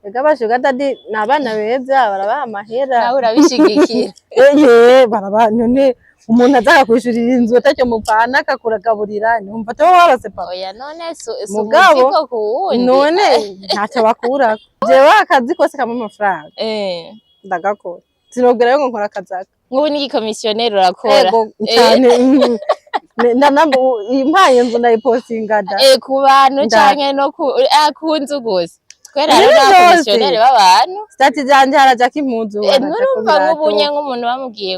Ega ba sugar daddy ni abana beza, barabaha amahera. Nawe urabishigikira? Eye, baraba none umuntu aza akakwishurira inzu atacyo mupfana, akakuragaburira, ntumva ataba warose papa? Oya, none si Mugabo, umuzigo ku wundi. None ntacyo bakurako. Jewe akazi kose kampa amafaranga ndagakora, sinobwira yo ngo nkora akazaka. Nk'ubu n'igikomisiyoneri urakora? Ego cyane. Impaye inzu ndayipostinga da. Ku bantu canke no ku nzu gusa? Kubera Ibintu hariho vyose. n'abakomisiyoneri b'abantu. Statut zanje harajako impuzu, harajako Nurumva ibirato. nk'ubunye nk'umuntu bamubwiye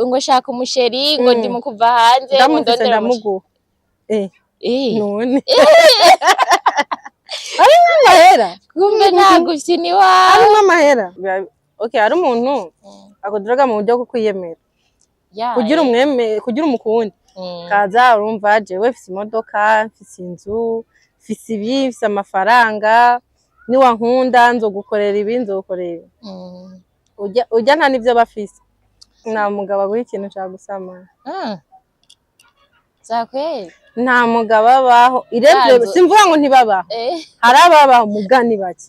ngo shaka umuchéri, ngo ndi mu kuva hanze, ngo Ndamufise, ndondere umuchéri. ndamuguha. None harimwo amahera. Kumbe nta gufyina iwawe. Harimwo amahera. Okay, hari umuntu akudroga mu buryo bwo kwiyemera, kugira umweme, kugira umukunde. Kaza urumva jewe mfise imodoka, mfise inzu, mfise ibi, mfise amafaranga, niwankunda nzogukorera ibi, nzogukorera ibi. Urya nta n'ivyo bafise. Nta mugabo aguha ikintu ca gusama. Vyakweri? Nta mugabo abaho irevye. Yanzu. Simvuga ngo ntibabaho. Hari ababaho, mugani bake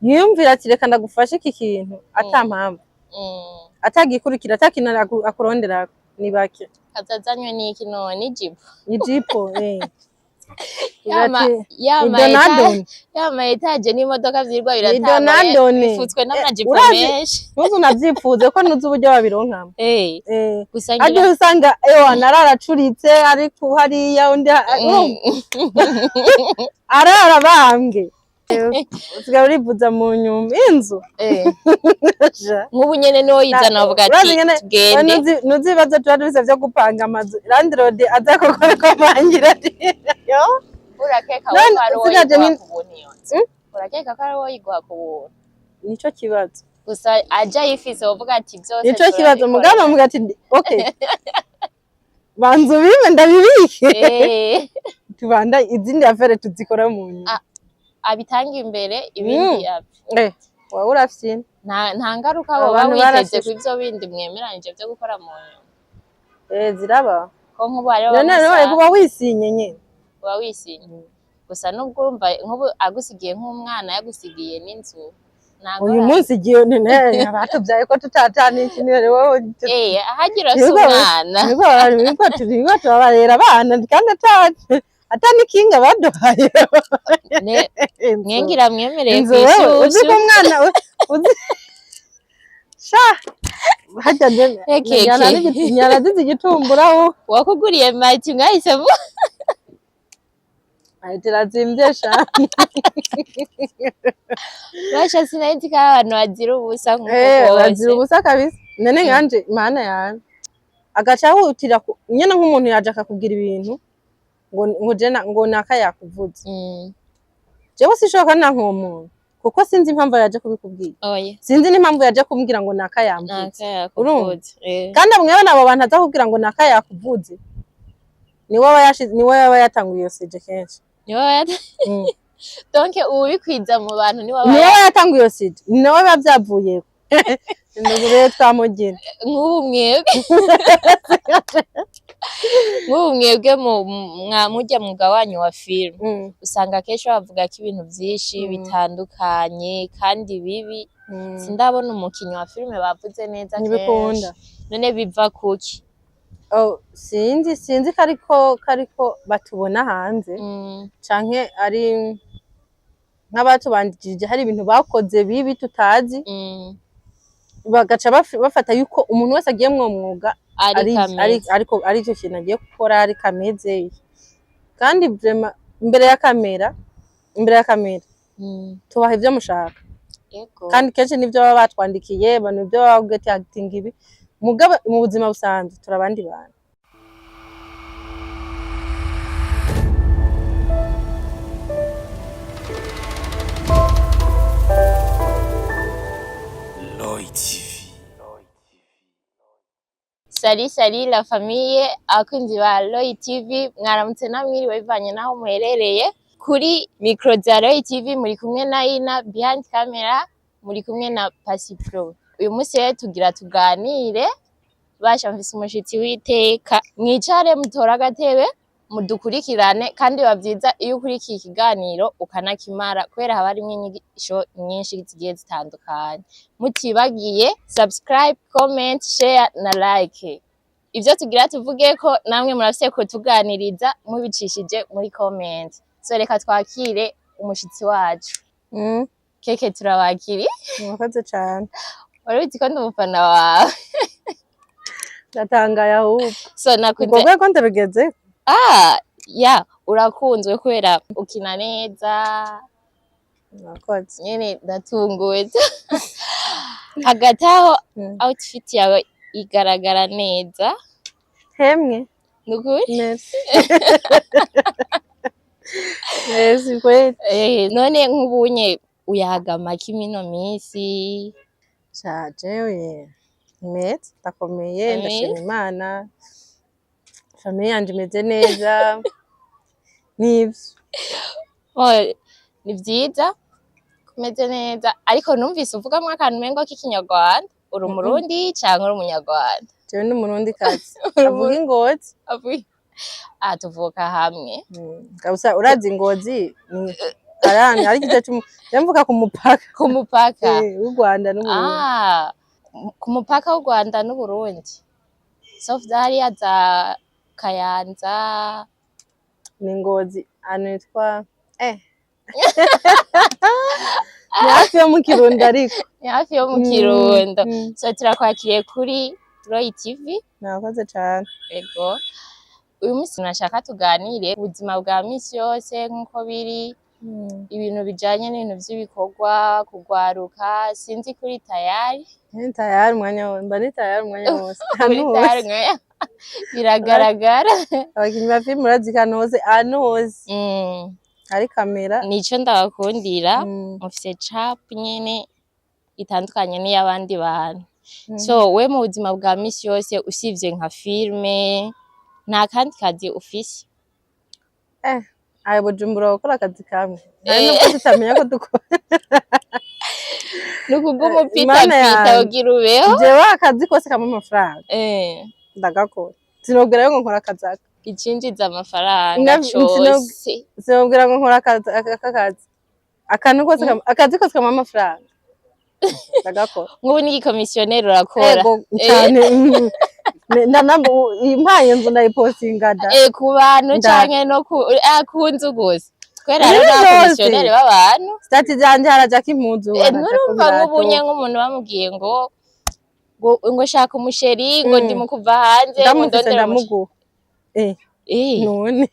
yiyumvira ati reka ndagufashe iki kintu ata mpamvu, atagikurikira, atakintu akuronderako, ni bake. Kazazanywe n'iki none? Ijipo? Ijipo. Yama yama Idonadoni. Yama étage n'imodoka vyirwa biratangwa Idonadoni. bifutswe n'amajipo Urazi- menshi. Ntuzu navyipfuze ko ntuzi uburyo babironkamo. Gusa Harya ngira usanga ewa nararacuritse, ariko hariya undi arara bambwe, usigaye urivuza mu nyuma inzu. Ja. Nk'ubu nyene niwo yizana bavuga ati Urazi nyene, tugende. Nuzi ibibazo tuba dufise vyo gupanga amazu, landlord aza kukora komangira ati yo. Urakeka None ko ari wowe usigaje yiguha ku buntu iyo nzu? Urakeka ko ari wowe yiguha ku buntu? Nico kibazo. Gusa aja yifise wovuga ati byose Nico kibazo. turabikora. Mugabo muga ati okay, banza ubime ndabibike, tubanda izindi affaires tuzikora mu nyuma. Ah. Abitanga imbere ibindi Wowe urafyina. Nta ngaruka Abo woba bantu witeze barafise. ku ivyo bindi mwemeranije vyo gukora mu nyuma? Ziraba. Ko nk'ubu hariho None bamwe none usanga kuba wisinye nyene. Uba wisinye gusa, nubwo urumva nk'ubu agusigiye nk'umwana, yagusigiye n'inzu, nta Uyu ngorane. munsi igihe none batubyaye ko tutatana ikintu wowe. Ahagira se umwana. Niko turiko turabarera abana kandi ata n'ikinga baduhaye. Inzu. Mwengira mwemereye Inzu wewe uzi ko kwishushu. Umwana uzi sha harya Ekeke. nyana zizi igitumburaho. Wakuguriye mati mwahise Ahita irazimvye sha. Basha, sinari ko ari abantu bazira ubusa nk'uko Bazira kose. ubusa kabisa. None nkanje mana yanje agaca ahutira nyene nk'umuntu yaje akakubwira ibintu ngo je ngo naka yakuvuze. Jewe sishoka nanka uwo muntu kuko sinzi impamvu yaje kubikubwira. Oya. Sinzi n'impamvu yaje kumbwira ngo naka yamvuze. Naka yakuvuze. Kandi mwebwe abo bantu aza kubwira ngo naka yakuvuze, niwe aba yashize, niwe aba yatanguye iyo sujet kenshi. Niwe donc uwubikwiza mu bantu niwe aba Niwe aba yatanguye iyo sujet, niwe biba byavuyeko. Ndugure twamugina. Nk'ubu mwebwe mujya mwuga wanyu wa film, usanga kenshi bavuga ko ibintu vyinshi bitandukanye kandi bibi. Sindabona umukinyi wa filime bavuze neza Ntibikunda. kenshi. None biva kuki? Oh, sinzi kariko batubona hanze canke ari nk'abatubanjirije hari ibintu bakoze bibi tutazi, bagaca bafata yuko umuntu wese agiye mwuwo mwuga ari kameze. Ariko ari cyo kintu agiye gukora ari kameze. Kandi vraiment imbere ya kamera tubaha ivyo mushaka. Kandi kenshi nivyo baba batwandikiye, bantu ibyo baba babwiye ati acting ibi, mugabo mu buzima busanzwe turi abandi bantu. Lloyd TV. Salut salut la famille, abakunzi ba Roy TV, mwaramutse namwiriwe bivanye naho muherereye. Kuri micro za Roy TV muri kumwe na Ina, behind camera muri kumwe na Pasi Pro. Uyu munsi rero tugira tuganire, basha mfise umushitsi w'iteka, mwicare mutore agatebe. Mudukurikirane, kandi biba vyiza iyo ukurikiye ikiganiro ukanakimara, kubera haba harimwo inyigisho nyinshi zigiye zitandukanye. Mutibagiye subscribe, comment, share na like. Ivyo tugira tuvuge ko namwe murafise kutuganiriza mubicishije muri comment. So reka twakire umushitsi wacu. Keke, turabakiri. Murakoze cane. Wari uzi ko ndi umufana wawe? Ndatangaye ahubwo. So Ubwo nakunze rwego ndabigeze. Ah ya, urakunzwe kubera ukina neza. Murakoze. Nyene ndatunguwe. Hagati aho, outfit yawe igaragara neza. Hemwe. Nukuri. Merci. Merci kweli. None nk'ubunye uyaga make imino minsi? Sha, jewe meze, ndakomeye. Ndashima Imana. Famille yanje imeze neza. Nivyo. Oh, ni vyiza kumeze neza, ariko numvise uvugamwo akantu umengo k'ikinyarwanda. Uri umurundi canke uri umunyarwanda? Jewe ndi umurundikazi. Avuga ingozi. Ah, tuvuka hamwe. Kabisa, urazi Ingozi ni arani ari igice jewe mvuka ku mupaka. Ku mupaka? W'u Rwanda n'Uburundi. Ah, ku mupaka w'u Rwanda n'Uburundi, sauf hariya za Kayanza? Ni Ngozi, ahantu hitwa ni hafi yo mu Kirundo ariko. Ni hafi yo mu Kirundo. Mm. So turakwakiriye kuri Roy TV. Murakoze cane. Ego, uyu munsi nashaka tuganire ubuzima bwa misi yose nk'uko biri, ibintu bijanye n'ibintu vy'ibikorwa kugwaruka. Sinzi kuri tayari? Ni tayari umwanya wose, mba ni tayari umwanya wose. Uri Ahantu tayari? hose. Biragaragara. Abakinyi ba filime urazi ko ahantu hose, ahantu hose hari kamera. Nico ndabakundira. Mufise cap nyene itandukanye n'iy'abandi bantu. So we mu buzima bwa misi yose, usivye nka filme, nta kandi kazi ufise? Aya Bujumbura gukora akazi kamwe hari nubwo tutamenya ko dukora. Ni ukuguma Mana upitapita yanje. kugira ubeho. Jewe akazi kose kampa amafaranga ndagakora. Sinobwira ngo nkora akazi aka. Icinjiza amafaranga cose. Sinobwira ngo nkora akazi aka kazi, akantu kose akazi kose kampa amafaranga ndagakora. Nk'ubu n'igikomisiyoneri urakora? Ego cyane. Impaye inzu ndayipostinga da. Ku bantu canke no ku nzu gusa, kubera hariho Ibintu vyose. n'abakomisiyoneri b'abantu. Statut zanje harajako impuzu, harajako Nurumva ibirato. nk'ubunye nk'umuntu bamubwiye ngo shaka umuchéri, ngo ndi mu kuva hanze, ngo Ndamufise, ndondera umuchéri. ndamuguha. None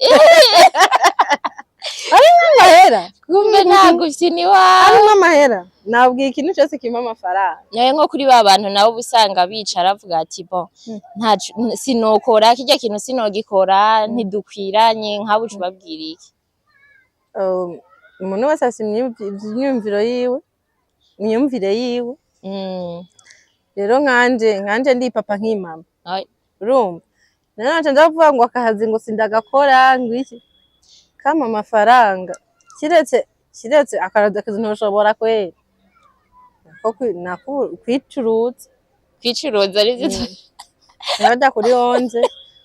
harimwo amahera. Kumbe ntabwo ufise iwawe. Harimwo amahera, nabwiye, ikintu cyose kimpa amafaranga. Nawe nko kuri ba bantu nabo uba usanga bicara bavuga ati: "Bon, ntaco sinokora kirya kintu, sinogikora, ntidukwiranye", nk'abo uca ubabwira iki? Umuntu wese afise imyumviro yiwe, imyumvire yiwe. Rero nkanje ndi papa nk'imama. Urumva rero naca nja kuvuga ngo akazi ngo sindagakora, ngo iki, kama amafaranga, kiretse akazi ntoshobora kweri, nako kwicuruza. Kwicuruza arivyo. Naja kuri onze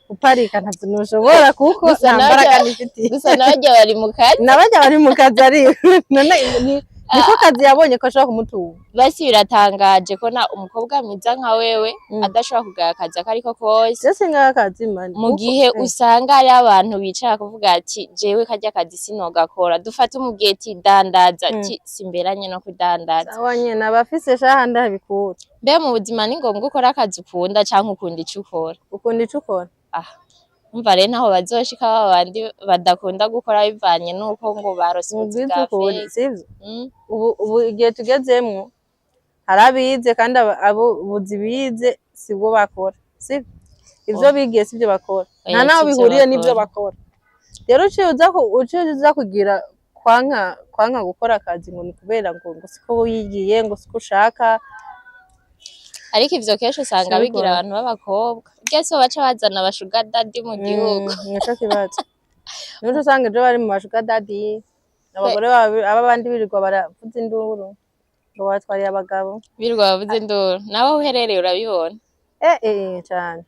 uparika ntavyo ntoshobora kuko Gusa nta mbaraga nifitiye. Gusa n'abarya bari mu kazi. N'abarya bari mu kazi, ariko none niko kazi yabonye ko ashobora kumutunga. Basi biratangaje ko na umukobwa mwiza nka wewe adashobora kugaya akazi ako ariko kose. Je singaya akazi mani. Mu gihe usanga hariho abantu bicara kuvuga ati: "Jewe karya kazi sinogakora." Dufate umubwiye ati: "Dandaza", ati: "Simberanye no kudandaza." Sawa nyene, abafise shaha ndabikura. Mbe mu buzima ni ngombwa ukora akazi ukunda canke ukunda ico ukora? Ukunda ico ukora. Ah, umva rero ntaho bazoshika ba bandi badakunda gukora bivanye n'uko ngo barose ubuzi Mubwize bwa ukuri, fake. Sivyo? Ubu igihe tugezemwo hari abize, kandi abo ubuzi bize sibwo bakora, sivyo? Ivyo Oh. bigiye sivyo bakora. Oya, nta naho sivyo bihuriye n'ivyo bakora. bakora. Rero uciye uza kugira kwanka gukora akazi ngo ni kubera ngo siko wigiye, ngo siko ushaka. Ariko ivyo kenshi usanga bigira Sinabikora. abantu b'abakobwa burya sibo baca bazana aba sugar daddy mu gihugu. Nico kibazo, nico usanga ejo bari mu ba sugar daddy, abagore babo ab'abandi birirwa baravuza induru ngo batwariye abagabo. Birirwa bavuze induru, nawe aho uherereye urabibona? Eh, cane.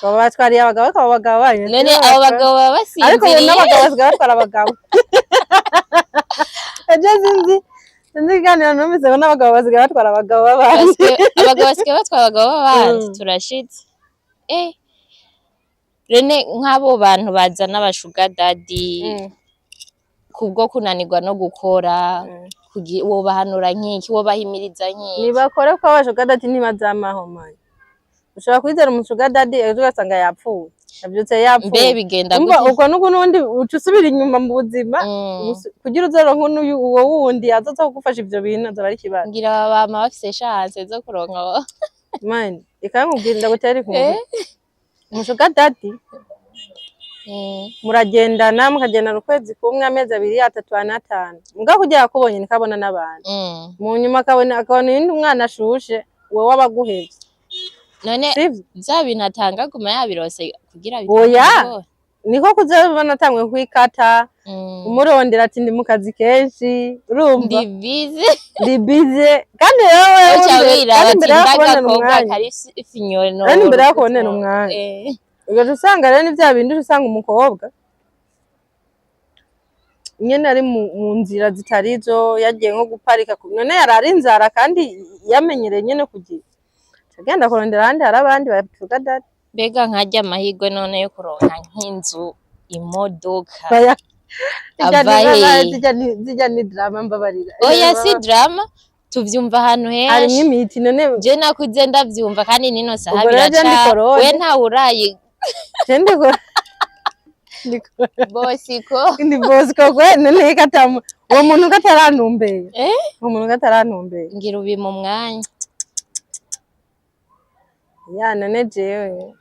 Baba batwariye abagabo, ariko abo bagabo banyu None abo bagabo baba ariko ubu basinziriye? N'abagabo basigaye batwara abagabo. Ejo sinzi ikiganiro numvise ngo n'abagabo basigaye batwara abagabo b'abandi. Abagabo basigaye batwara abagabo b'abandi. Turashitse. Rene, nk'abo bantu bazana aba sugar daddy kubwo kunanirwa no gukora, wobahanura nk'iki? Wobahimiriza nk'iki? Nibakore, ko aba sugar daddy ntibazamaho, man. Ushobora kwizera umu sugar daddy, ejo ugasanga yapfuye, yavyutse Mbe yapfuye. bigenda Umva, gute? ubwo nuko n'ubundi uca usubira inyuma mu buzima. Kugira uzoronke n'uyu uwo wundi azoza kugufasha ivyo bintu, azoba ari ikibazo. Ngira bama bafise chance zo kuronka Man, reka nkubwire, ndagutera inkuru. Umu sugar daddy muragendana, mukagendana ukwezi kumwe, amezi 2, 3, 4, 5, mugabo kugira akubonye ntikabona n'abantu. Mu nyuma akabona uyundi mwana ashushe, wowe aba aguhevye. None Sivyo? vya bintu atanga aguma yabirose kugira Oya. bitamugora? Niko kuzobona atangwe kwikata, umurondera ati ndi mu kazi kenshi, urumva? Ndi busy. Ndi busy, kandi rero wewe Uca wiraba kandi ati imbere yo kubonera ndagakobwa umwanya, kari finyono. kandi imbere yo kubonera umwanya, ugaca usanga rero ni vya bindi, uca usanga umukobwa nyene ari mu nzira zitarizo, yagiye nko guparika none yarara inzara kandi yamenyereye nyene kugira agenda kurondera ahandi, hari abandi ba sugar daddy. Mbega nkarya amahirwe none yo kuronka nk'inzu, imodoka, Baya ava he? Zirya ni drama, mbabarira. Oya, si drama, tuvyumva ahantu Harimwo henshi. imiti none. Je nakuze ndavyumva, kandi nino saha Ubwo rero je biraca. ndikorode. We ntawe urayi. Je ndiko Bosiko. Ndi Bosco kwe. None katamu uwo muntu katarantumbeye? Eh? Uwo muntu katarantumbeye? Ngira ubi mu mwanya. Ya, none jewe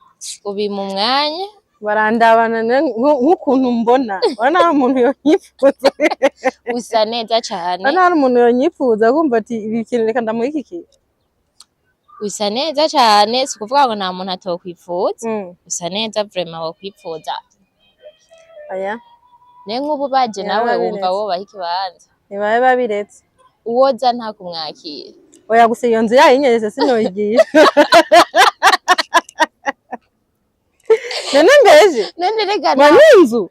Ubi mu mwanya. Barandabana nk'ukuntu mbona, urabona hari umuntu yonyifuza? Usa neza cane. Urabona hari umuntu yonyifuza kumva ati ibi kintu reka ndamuha iki kintu? Usa neza cane, si ukuvuga ngo nta muntu atokwifuza. Usa neza vraiment, wokwifuza. Aya. Ne nk'ubu baje Ntibaba nawe wumva babiretse. wobaha ikibanza? Ntibabe babiretse. Uwoza nta kumwakira? Oya, gusa iyo nzu yayinyeretse sinoyigiye. None mbeje None rega ma inzu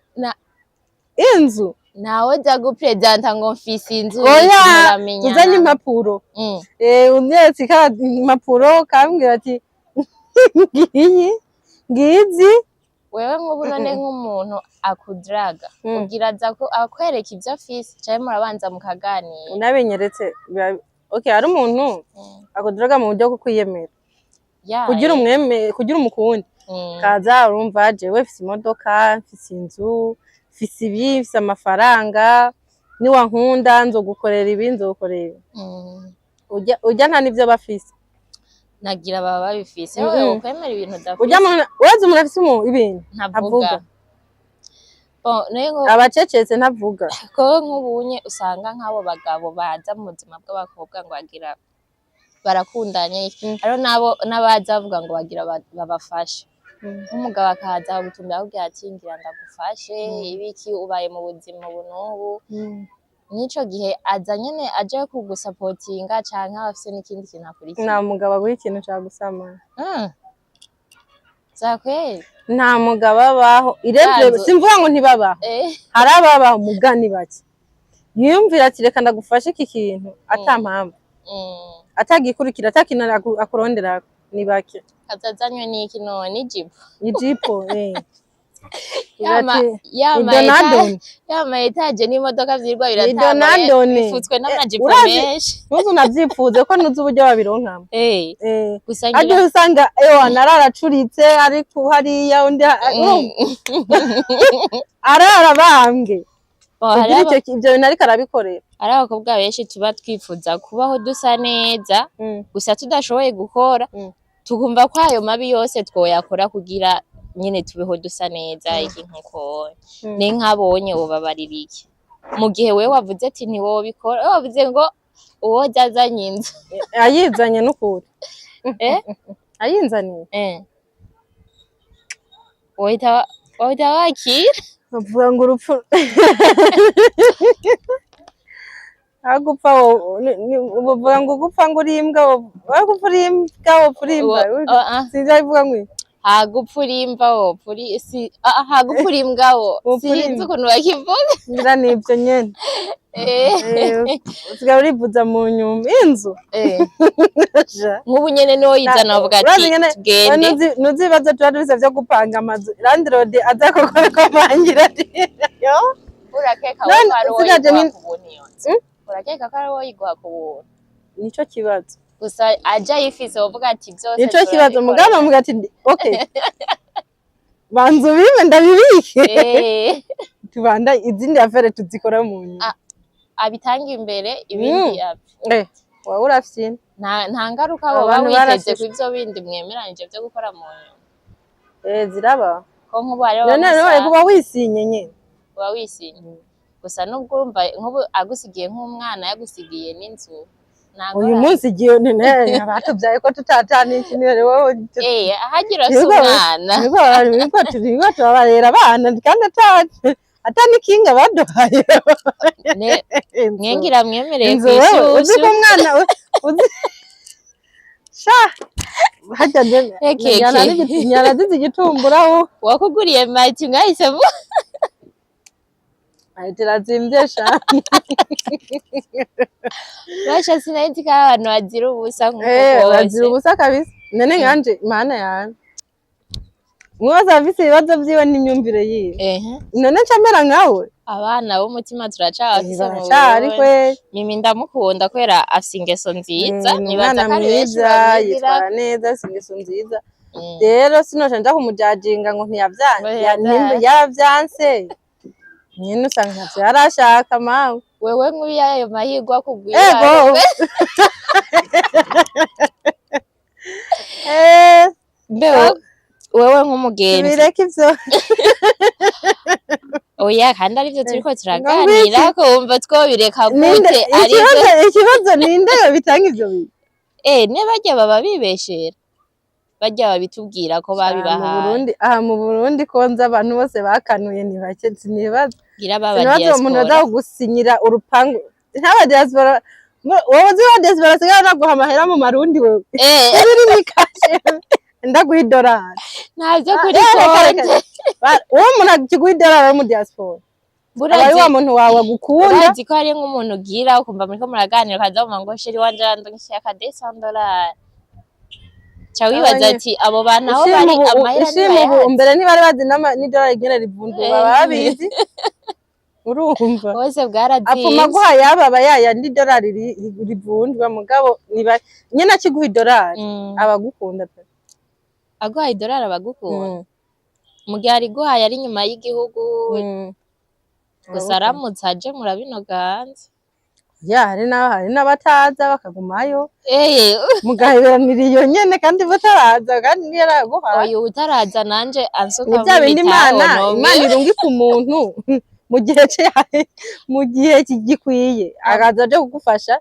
inzu ntawoza guprezanta ngo mfise inzu? Oya. Muramenyana. Uzanye impapuro. Unyeretse impapuro, kambwira ati ngiyi, ngizi. Wewe nk'ubu none nk'umuntu akudraga, ugira aza akwereka ivyo afise canke murabanza mukaganira? Unabinyeretse okay, hari umuntu akudroga mu buryo bwo kwiyemera, kugira umweme, kugira umukunde. Kaza urumva, jewe mfise imodoka, mfise inzu, mfise ibi, mfise amafaranga, niwankunda nzogukorera ibi, nzogukorera ibi. Ujya nta n'ivyo bafise. Nagira baba babifise. Wewe ukwemera ibintu udafise? Ujya muntu urazi umuntu afise ibintu ntavuga. Avuga. Bon, nayo nko Abacecetse ntavuga. Ko nk'ubunye usanga nk'abo bagabo baza mu buzima bw'abakobwa ngo bagira barakundanye, hariho n'abo n'abaza bavuga ngo bagira babafashe. Nk'umugabo akaza akagutumbira akubwira ati ngira ndagufashe, ibiki, ubaye mu buzima ubu n'ubu. N'ico gihe aza nyene aje kugusapotinga canke aba afise n'ikindi kintu akurikiye? Nta mugabo aguha ikintu cagusama. Vyakweri? Nta mugabo abaho irevye. Bazo. Simvuga ngo ntibabaho. Hari ababaho, mugani bake yiyumvira ati reka ndagufashe iki kintu ata mpamvu, atagikurikira, atakintu akuronderako, ni bake. Azazanywe n'iki none? Ijipo? Ijipo, eh. Yama yama Ni donadoni. Yama étage n'imodoka vyirwa Ni biratangwa donadoni. bifutswe n'amajipo Urazi- menshi. Ntuzu unavyifuze ko ntuzi uburyo babironkamo. Gusa Aryo ngira usanga ewa nararacuritse, ariko hariya undi arara bambwe Bon, hariho kugira ivyo bintu ariko arabikorera. Hari abakobwa benshi tuba twifuza kubaho dusa neza, gusa tudashoboye gukora, tukumva ko ayo mabi yose twoyakora kugira nyene tubeho dusa neza, iki nkuko ne nk'abonye wobabarira iki mu gihe wewe wavuze ati ntiwobikora, wewe wavuze ngo uwoza azanye inzu? Ayizanye n'ukuri. Ayinzaniye. Wohita wakira? Bavuga ngo urupfu aho gupfa bavuga ngo gupfa ngo uri imbwa, aho gupfa uri imbwa wopfa uri imbwa. Oh, ah. Sinzi aho ivuga ngo iki. Hagupfa urimva wopfa uri si hagupfa uri imbwa wo. Wopfa uri Sinzi imbwa. ukuntu bakivuga. Ngira nivyo nyene. Usigaye urivuza mu nyuma inzu. Ja. Nk'ubu nyene niwo yizana avuga ati Urazi nyene, tugende. Nuzi ibibazo tuba dufise vyo gupanga amazu, landlord aza kukomangira ati yo. Urakeka None ko ari wowe usigaje yiguha ku buntu iyo nzu? Urakeka ko ari wowe yiguha ku buntu? Nico kibazo. Gusa aja yifise wovuga ati byose Nico kibazo. turabikora. Mugabo amuga ati okay, banza ubime ndabibike, tubanda izindi affaires tuzikora mu nyuma. Ah. Abitanga imbere ibindi apfe. Wowe urafyina. Nta ngaruka woba Abantu witeze barafise. ku ivyo bindi mwemeranije vyo gukora mu nyuma? Ziraba. Ko nk'ubu hariho None bamwe none usanga kuba wisinye nyene. Uba wisinye gusa, nubwo urumva nk'ubu agusigiye nk'umwana, yagusigiye n'inzu, nta Uyu ngorane. munsi igihe none batubyaye ko tutatana iki ni wowe. Ahagira se umwana. Niko turiko turabarera abana kandi ata n'ikinga baduhaye. Mwengira mwemereye Inzu wewe uzi kwishushu. ko umwana uzi sha harya je. Ekeke. Nyana igitumburaho. Wakuguriye mati mwahise mu Turazimvye sha. Basha, sinari ko ari abantu bazira ubusa nk'uko Bazira kose. ubusa kabisa. None nkanje mana yawe, umwe wese afise ibibazo vyiwe n'imyumvire yiwe. None nca mera nkawe. Abana b'umutima turacabafise mu Baracari Burundi. kwe. Mimi ndamukunda kubera afise ingeso nziza. Ni Nibaza umwana ko ari benshi mwiza, bamwigira. yitwara neza, afise ingeso nziza. Rero sinoca nja kumujajinga ngo Ngo ntiyavyanse. ntiyavyanse. Yaravyanse nyene, usanga ntavyo yarashaka mawe. Wewe nk'uyu ayo mahirwe akugwira. Ego. Mbe wewe nk'umugenzi. Tubireke ivyo. Oya, kandi arivyo turiko Ngo turaganira ko wumva twobireka Ninde gute arivyo? Ikibazo ninde yobitanga ivyo bintu? Ne barya baba bibeshera, barya babitubwira ko Mu babibahaye. Burundi, aha mu Burundi ko nzi abantu bose bakanuye ni bake, sinibaza. Ngira baba Sinibaza uwo muntu diaspora. aza kugusinyira urupangu ntaba diaspora. Wowe uzi wa diaspora asigaye anaguha amahera mu marundi wewe? Iri ni kashe, ndaguha idolari. Ntavyo kuri Reka, reka. konte. Uwo muntu akiguha idolari ari mu diaspora, aba ari wa muntu wawe agukunda. Urazi ko hari nk'umuntu ugira ukumva muriko muraganira, ukaza wumva ngo chéri wanje arandungikira aka $200, ca wibaza Abanye- ati abo bantu aho Ishima bari ubu amahera ishima ubu ntibayazi. mbere ntibari bazi n'idolari ingene rivunjwa, baba babizi, urumva? Bose Apfuma bwarazimvye. guha yaba aba yayandi idolari rivunjwa, mugabo niba nyene akiguha idolari aba agukunda pe. Aguhaye idolari abagukunda mu gihe ariguhaye ari inyuma y'igihugu. Gusa aramutse aje murabinoganza. Ya, hari n'abataza bakagumayo, mugaheberanira iyo nyene kandi bataraza kandi ntiyaraguhaye. Oya, utaraza nanje ansuka. Ni bya bindi Imana irungika umuntu mu gihe ce, mu gihe gikwiye, akaza aje kugufasha.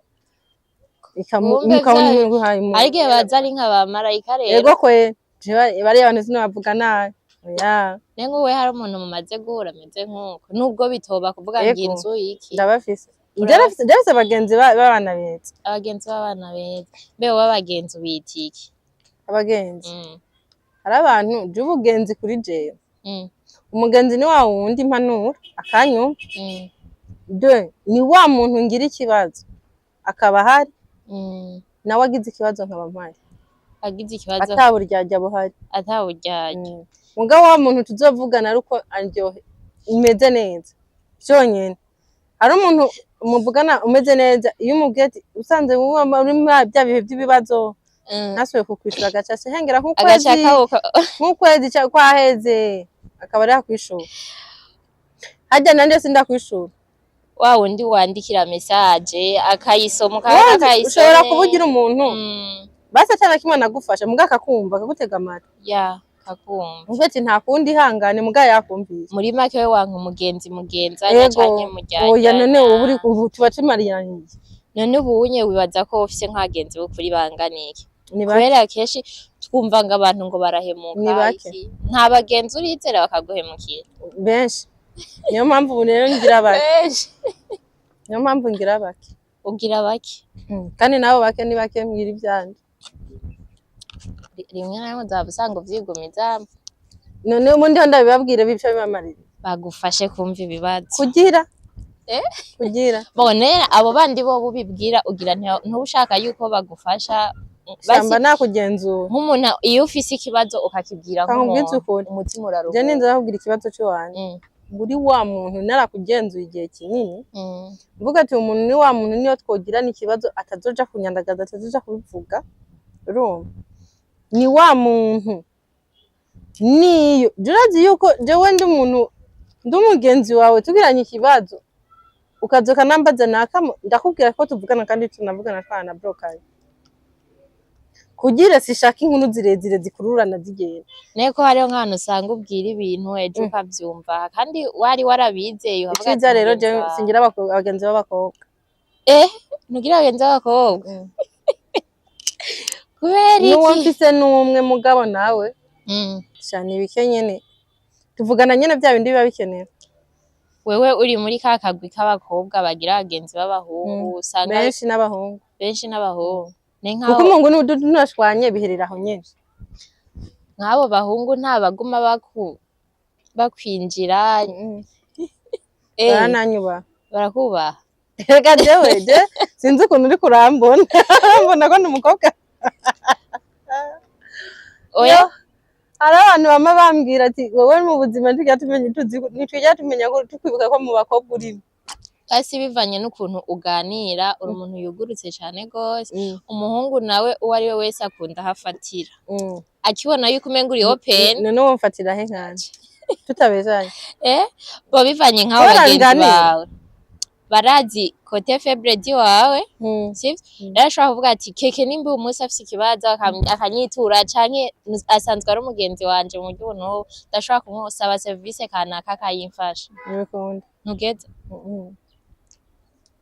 Wumve Mukabona guhaye umuntu. Ariko igihe baza ari nka ba marayika rero. Ego kwe, jewe bariya bantu sinobavuga nabi, oya. Nenga uwe hari umuntu mumaze guhura ameze nk'uko, nubwo bitoba kuvuga ngo Ego. inzu iki? Ndabafise. Ndafise abagenzi b'abana beza. Abagenzi b'abana beza. Mbe wowe abagenzi ubita iki? Abagenzi, hari abantu je ubugenzi kuri jewe, umugenzi ni wa wundi mpanura akanyumva. De ni wa muntu ngira ikibazo akaba ahari, nawe agize ikibazo nkaba mpari. Agize ikibazo. Ata buryarya buhari. Atawuryarya. Mugabo wa muntu tuzovugana ari uko aryohe umeze neza vyonyene. Hari umuntu muvugana umeze neza, iyo umubwiye ati usanze wowe uri muri bya bihe by'ibibazo, ntasubiye kukwishura, agaca hengera nk'ukwezi, agaca kabuka. Nk'ukwezi kwaheze akaba ari kwishura. Harya nanje sindakwishura. Wa wundi wandikira message akayisoma ukabona Ubundi akayisoma. Ushobora kubugira umuntu basi atana kimwe anagufasha, muga akakumva, akagutega amatwi. Ya, kakumva. Uvuga ati nta kundi, ihangane, muga yakumvise. Muri make we wanka umugenzi mugenzanya Ego. canke muryajyana? Oya, none ubu uri ubu tuba tumariyaniye. None ubu unye wibaza ko ufise nk'abagenzi b'ukuri bangana iki? Ni bake. Kubera kenshi twumva ngo abantu ngo barahemuka. Ni bake. Iki, nta bagenzi urizera bakaguhemukira? Benshi. Niyo mpamvu ubu rero ngira bake. Benshi. Niyo mpamvu ngira bake. Ugira bake. Kandi nabo bake ni bake mbwira ivyanje. Rimwe na rimwe uzaba usanga uvyigumiza. None ubundi ho ndabibabwire bica bibamarira? Bagufashe kumva ibibazo. Kugira Eh? Kugira Bone abo bandi bo ubibwira, ugira ntuba ushaka yuko bagufasha basi. Shamba nakugenzura. Nk'umuntu iyo ufise ikibazo ukakibwira Kankubwize nk'umuntu, ukuri. umutima Je uraruhuka. ninza nakubwira ikibazo c'iwanje, buri wa muntu narakugenzuye igihe kinini, mvuga ati umuntu ni wa muntu, niyo twogirana ikibazo atazoja kunyandagaza, atazoja kubivuga. Urumva, ni wa muntu niyo je urazi yuko jewe ndi umuntu, ndi umugenzi wawe, tugiranye ikibazo ukaza ukanambaza nakamo, ndakubwira ko tuvugana kandi tunavugana twanabrokanye, kugira sishaka inkuru zirezire zikururana zigenda. Neko hariho nk'ahantu usanga ubwira ibintu, ejo ukavyumva kandi wari warabizeye, ukavuga ati Iciza rero mugenzi jewe wawe. singira abagenzi b'abakobwa. Eh, ntugira abagenzi b'abakobwa kubera N'uwo iki? mfise n'umwe, mugabo nawe shana ibike nyene, tuvugana nyene bya bindi biba bikenewe. Wewe uri muri ka kagwi k'abakobwa bagira abagenzi b'abahungu, usanga Benshi n'abahungu. Benshi n'abahungu ni Kuko nk'aho umuhungu n'unashwanye biherera aho nyene. Nk'abo bahungu nta baguma bakwinjira. Barananyubaha. Barakubaha. Reka jewe je sinzi ukuntu uri kurambona, mbona ko ndi umukobwa. Oya. Hari abantu bama bambwira ati wowe mu buzima ntitujya tumenya, tuzi ntitujya tumenya ko tukwibuka ko mu bakobwa urimo. Basi bivanye n'ukuntu uganira, uri umuntu yugurutse cane gose. Umuhungu nawe uwo ari we wese akunda aho afatira, akibona yuko umenga uri open. None womfatira he nkanje tutabeshanye? Eh, bo bivanye nk'abo Kubera bagenzi nganira. bawe barazi côté faible wawe, sivyo? Rero ashobora kuvuga ati Keke nimba uyu munsi afise ikibazo akanyitura, canke asanzwe ari umugenzi wanje mu buryo ubu n'ubu, ndashobora kumusaba serivisi kanaka akayimfasha. Ntibikunda. Ntugeze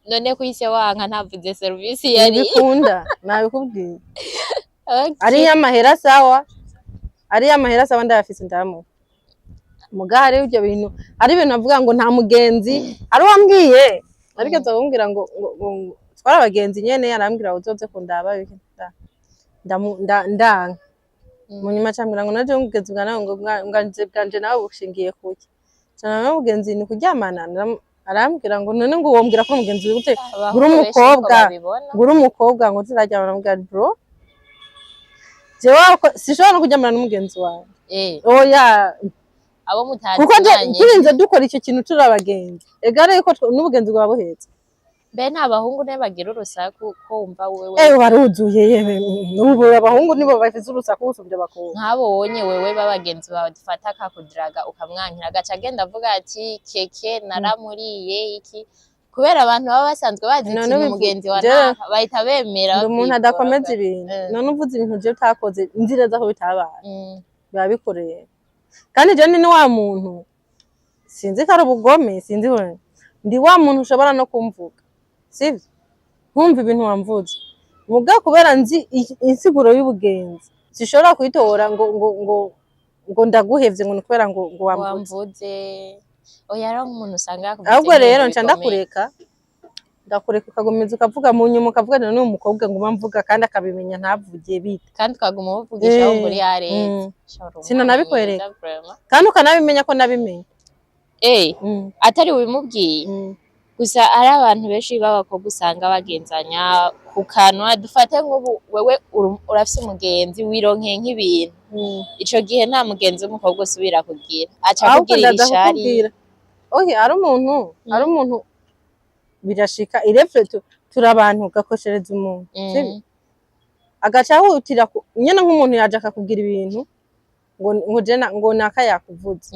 none kuhise wanka ntavuze serivisi yari? Ntibikunda, nabikubwiye. Okay. Ariyo amahera sawa, ariyo amahera sawa, ndayafise ndayamuha. Muga hariho ibyo bintu, hari ibintu avuga ngo nta mugenzi. Ari uwambwiye arigeze kumbwira ngo twari abagenzi nyene, arambwira ngo uzoze kundaba biki, ndanka. Mu nyuma acambwira ngo naje umugenzi bwa nawe, ngo bwanje bwanje nawe bushingiye kuki? Cana nawe umugenzi ni kuryamana. Arambwira ngo none ngo wombwira ko uri umugenzi gute? Abahungu Uri benshi niko umukobwa. babibona. Ngo uri umukobwa ngo turaryamana. Mbwira bro, jewe sinshobora no kuryamana n'umugenzi wawe. Oya. Abo Kuko mutazinanye. Turinze dukora icyo kintu turi abagenzi, egare yuko n'ubugenzi bwaba buhetse. Mbe nta bahungu ne bagira urusaku ko wumva wewe? Ewe, baruzuye yewe. Ubu abahungu nibo bafise urusaku gusumvya abakobwa. Nk'abo wonye wewe b'abagenzi bawe, dufata akakudiraga ukamwankira, agaca agenda avuga ati Keke naramuriye iki, kubera abantu baba basanzwe bazi ati None ni umugenzi wa naka, bahita bemera. Ndi umuntu Bakwikora adakomeza ibintu. None uvuze ibintu je utakoze, nzi neza ko bitabaye, biba bikoreye. Kandi je ni wa muntu, sinzi ko ari ubugome, sinzi ndi wa muntu ushobora no kumvuga sivyo, nkumva ibintu wamvuze, muga kubera nzi insiguro y'ubugenzi, sishobora kuyitora ngo ndaguhevye ngo ni kubera ngo wamvuze. Wamvuze. Oya, rero nk'umuntu usanga yakuvuze Ahubwo nk'ibintu rero nca bikomeye. Ndakureka, ndakureka ukagumiza ukavuga, mu nyuma ukavuga none uyu mukobwa nguma mvuga kandi akabimenya ntavuge bite? Kandi ukaguma umuvugisha, wumva uri yareze. Sinanabikwereka. Kandi ukanabimenya ko nabimenye. Atari ubimubwiye. Gusa ari abantu benshi b'abakobwa usanga bagenzanya ku kanwa. Dufate nk'ubu wewe urafise umugenzi, wironkeye nk'ibintu, ico gihe nta mugenzi w'umukobwa usubira kugira, aca Ahubwo akugirira ndaza ishari. kukubwira, okay, ari umuntu birashika irevure turi abantu, ugakoshereza umuntu, sibyo? Agaca ahutira nyene nk'umuntu yaje akakubwira ibintu ngo jena ngo naka yakuvuze.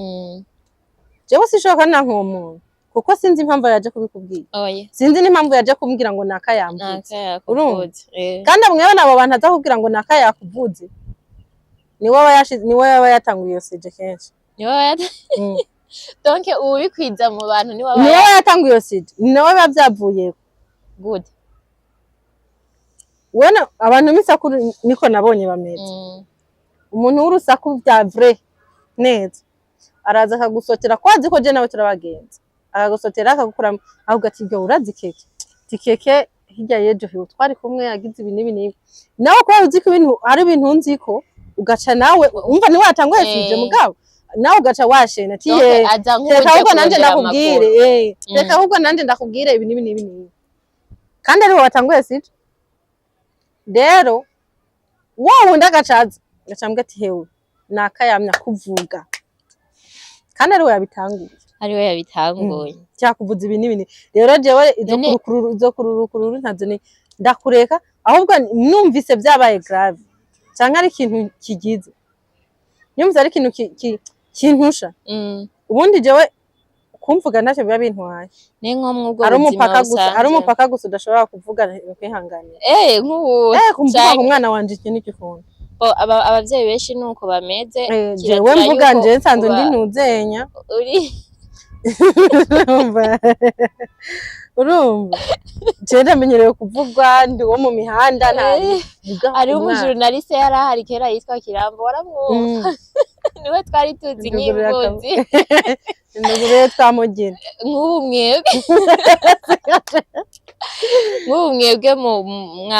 Jewe sishoboka nanka uwo muntu, kuko sinzi impamvu yaje kubikubwira. Oya. Sinzi n'impamvu yaje kumbwira ngo naka yamvuze. Naka yakuvuze. Kandi mwebwe abo bantu aza kubwira ngo naka yakuvuze, niwe aba yashize, niwe aba yatanguye iyo sujet kenshi. Niwe donc uwubikwiza mu bantu niwe aba Niwe aba yatanguye iyo sujet, ni nawe biba byavuyeko. Gute? Wena abantu b'isaku niko nabonye bameze. Umuntu w'urusaku bya vrai neza araza akagusotera, ko azi ko je nawe turabagenzi, akagusotera akagukuramo, ahubwo ati ibyo urazi Keke, ati Keke hirya y'ejo hiwe twari kumwe yagize ibi n'ibi n'ibi, nawe kubera uzi ko ibintu ari ibintu nzi ko Ugaca nawe umva niwe watanguye sujet, mugabo nawe ugaca washena ati Donc, "Eh, aza reka nk'uje ahubwo nanje kurondera ndakubwire, amakuru. reka ahubwo nanje ndakubwire ibi n'ibi n'ibi n'ibi," kandi ariwe watanguye sujet. Rero wa wundi agacaza agaca ambwira ati: "Hewe, nakayamya kuvuga," kandi ariwe yabitanguye. Ariwe yabitanguye. Cyakuvuza ibi n'ibi n'ibi. Rero jewe izo kurukururu, izo kururukururu ntazo, ni ndakureka. Ahubwo numvise vyabaye grave canke ari ikintu kigize, numvise ari ikintu kintusha. Ubundi jewe kumvuga ntacyo biba bintwaye. Ni nko mw'ubwo Ari buzima umupaka gusa, ari busanzwe. umupaka gusa udashobora kuvuga kwihanganira. Nk'ubu Kumvuga canke ku mwana wanje, iki ni gikunda. Bo, abavyeyi benshi nuko bameze. Kirazira Jewe mvuga yuko nje nsanzwe ndi ntuzenya. Uri Urumva jewe ndamenyerewe kuvugwa, ndi uwo mu mihanda, nta vuga Hariho umwana. Umujournaliste yari ahari kera yitwa Kirambo, waramwumva? Niwe twari tuzi Ndugurura nk'impunzi. Ndugurure twamugina. Nk'ubu mwebwe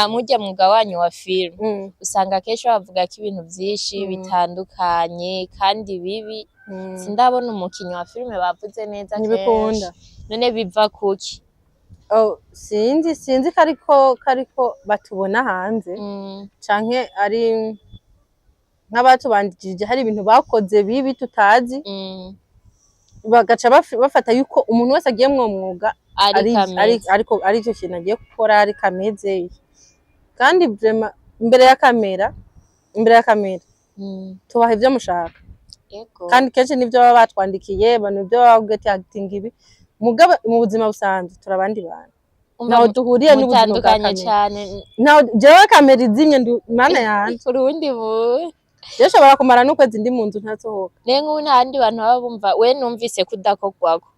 mujya mwuga wanyu wa film, usanga kenshi bavuga ko ibintu vyinshi bitandukanye kandi bibi. Sindabona umukinyi wa filime bavuze neza Ntibikunda. kenshi. None biva kuki? Oh, sinzi kariko batubona hanze canke ari nk'abatubanjirije, hari ibintu bakoze bibi tutazi, bagaca bafata yuko umuntu wese agiye mwuwo mwuga ari ari kameze. Ariko ari cyo kintu agiye gukora ari kameze. Kandi vraiment imbere ya kamera tubaha ivyo mushaka. Kandi kenshi nivyo baba batwandikiye, bantu ibyo baba babwiye ati acting ibi. Mugabo mu buzima busanzwe turi abandi bantu. Umva, ntaho duhuriye n'ubuzima bwa mutandukanye kamera. Cane. Ntaho jewe kamera izimye ndu mana yanje. Urundi bu Jewe nshobora kumara n'ukwezi ndi mu nzu ntasohoka. Rero nk'ubu nta bandi bantu baba bumva we numvise ko udakorwako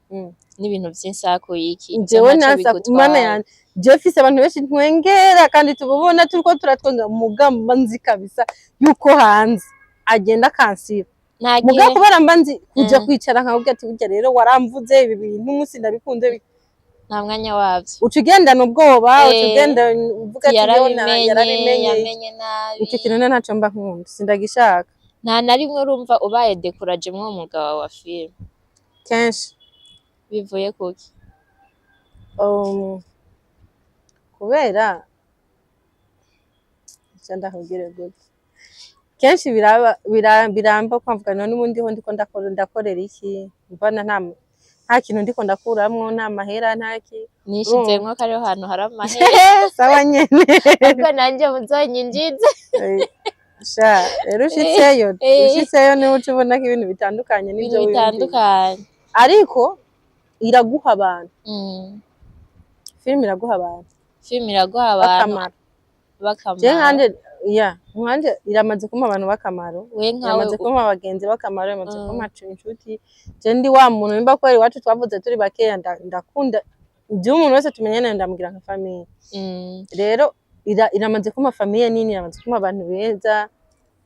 n'ibintu vy'insaku iki, ivyo Jewe ntaco nasa bigutwaye. Mana yanje, jewe mfise abantu benshi ntwengera kandi tububona turiko turatwenga, mugabo nzi kabisa yuko hanze agenda akansiba. Nta Mugabo gihe kubera mba nzi kuja kwicara nkakubwira ati: "Burya rero waramvuze ibi bintu, umunsi ndabikunze." Nta mwanya wavyo. Uca ugendana ubwoba, uca ugenda uvuga ati: "Yona Yarabimenye." Yarabimenye. Yamenye nabi. Icyo kintu rero ntaco mba nkunda, sindagishaka. Nta na rimwe urumva ubaye découragé mw'uwo mwuga wawe wa filime? Kenshi. Bivuye kuki? Kubera icyo ndakubwire gute, kenshi biraba biramba kwamvuga: "None ubundi ho ndiko ndakora, ndakorera iki? Mbona nta kintu ndiko ndakuramwo, nta mahera, nta ki." Nishizemwo ko ariho hantu hari amahera. Sawa nyene. Ariko nanje muzonyinjize. Sha, rero ushitseyo, ushitseyo niho uca ubona ko ibintu bitandukanye ibintu n'ivyo wiyumvira. Bitandukanye. Ariko iraguha abantu, filime iraguha abantu. Filime iraguha abantu Bakamaro. Bakamaro. Je nkanje, ya nkanje iramaze kumpa abantu b'akamaro. We nkawe. Iramaze kumpa abagenzi b'akamaro, iramaze kumpa inshuti. Je ndi wa muntu nimba kubera iwacu twavuze turi bakeya, ndakunda ibyo umuntu wese tumenyana ndamugira nka famille. Rero iramaze kumpa famille nini, iramaze kumpa abantu beza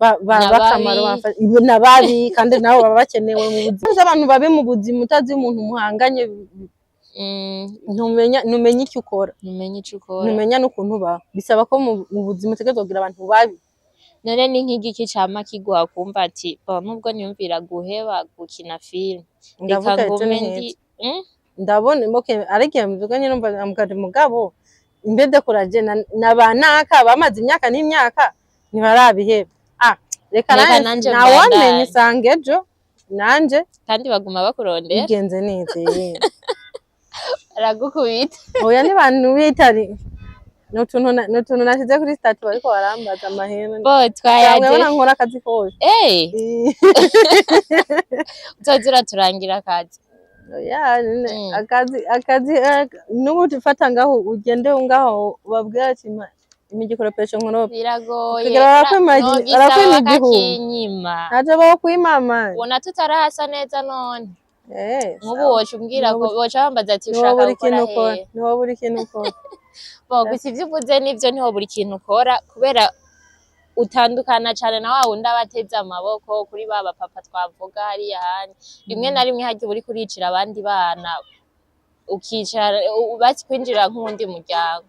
Na b'akamaro. babi. Na babi kandi nabo baba bakenewe mu buzima. Uzi abantu babi mu buzima, utazi umuntu muhanganye, ntumenya icyo ukora. Ntumenye ico ukora. Ntumenya n'ukuntu ubaho. Bisaba ko mu buzima utegerezwa kugira abantu babi. None ni nk'igiki cama kiguha kumva ati: "Bon, nubwo niyumvira guheba gukina filime, reka Ndavuga ejo ngume ni ndi"? heza. Ndabona okay, ariko igihe mvuga nyine numva mugabo mugabo mbe découragé na ba naka bamaze imyaka n'imyaka ntibarabiheba, ah reka Reka nanje nanje ntawamenya mbandanye. Usanga ejo nanje Kandi baguma bakurondera. Bigenze neza ye. Baragukubita. Oya, ni bitari ni utuntu nashize kuri statut, bariko barambaza amahera. Bo twayaje. Mwabona nkora akazi kose. Uzoza uraturangira akazi. Oya, akazi n'ubu ufata ngaho ugende ngaho ubabwira ati: "Imigikoropesho nkorope." Biragoye. Kugira Nogisaba barakwima igihumbi. Bakakinyima. Ntaco bokwimama. Ubona tutarahasa neza none. Nk'ubu woca umbwira ko woca wambaza ati: Niwo "Ushaka buri gukora kintu ukora. hehe?" Niwo buri kintu ukora. Bo gusa ivyo uvuze nivyo, ntiho buri kintu ukora kubera utandukana cane na wa wundi aba ateze amaboko kuri ba bapapa twavuga hariya handi. Rimwe na rimwe harya uba uriko uricira abandi bana, ukicara basi kwinjira nk'uwundi muryango.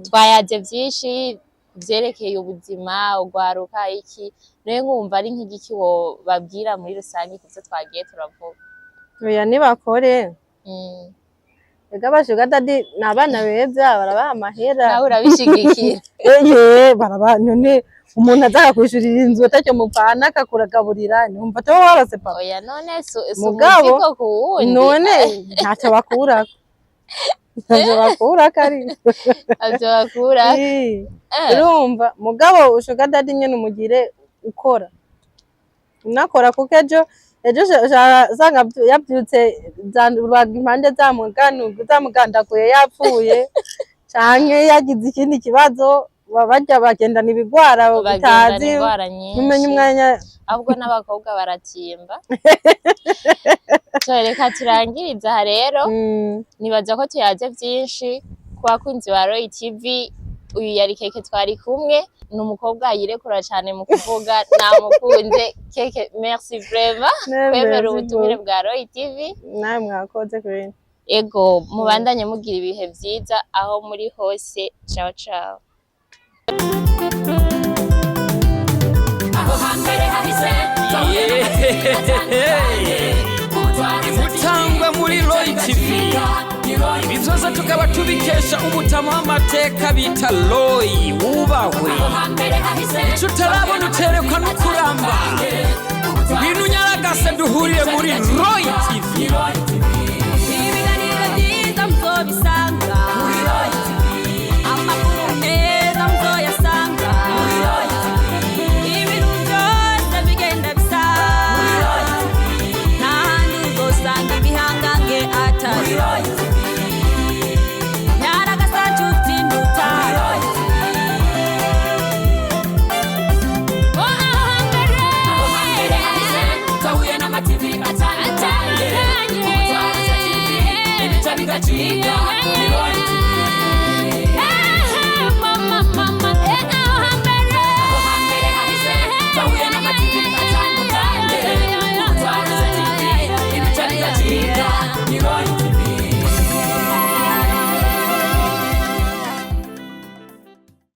Twayaze vyinshi. Ku vyerekeye ubuzima, ugwaruka iki, nawe nkumva ari nk'igiki wobabwira muri rusange kuvyo twagiye turavuga? Oya, nibakore. Ega ba sugar daddy ni abana beza, barabaha amahera. Nawe urabishigikira? Eye, baraba. None umuntu aza akakwishurira inzu atacyo mupfana, akakuragaburira, ntiwumva ataba warose papa? Oya, none si Mugabo, umuzigo ku wundi? None ntacyo bakurako, ntacyo bakurako ariko. Ntavyo bakura. Urumva, mugabo sugar daddy nyene umugire ukora unakora, kuko ejo usanga yavyutse rubaga impande zamugandaguye, yapfuye canke yagize ikindi kibazo. Barya bagendana ibigwara Bagendana utazi. Indwara Ntumenye nyinshi. umwanya. Ahubwo n'abakobwa baratimba. So reka turangirize aha rero. Nibaza ko tuyaze vyinshi. Ku bakunzi ba Roy TV, uyu yari Keke twari kumwe. Ni umukobwa yirekura cane mu kuvuga, namukunze. Keke, merci vraiment kwemera ubutumire bwa Roy TV. Nawe mwakoze kuri. Ego, mubandanye mugira ibihe vyiza aho muri hose. Ciao ciao. Aho hambere hahise. Imutangwa muri Roy TV, ibi byose tukaba tubikesha umutama w'amateka bita Roy wubahwe. Hambere hahise. Icyo utarabona uterekwa no kuramba. Ngwino unyaragase duhurire muri Roy TV. Ibiganiro byiza muzobisanga.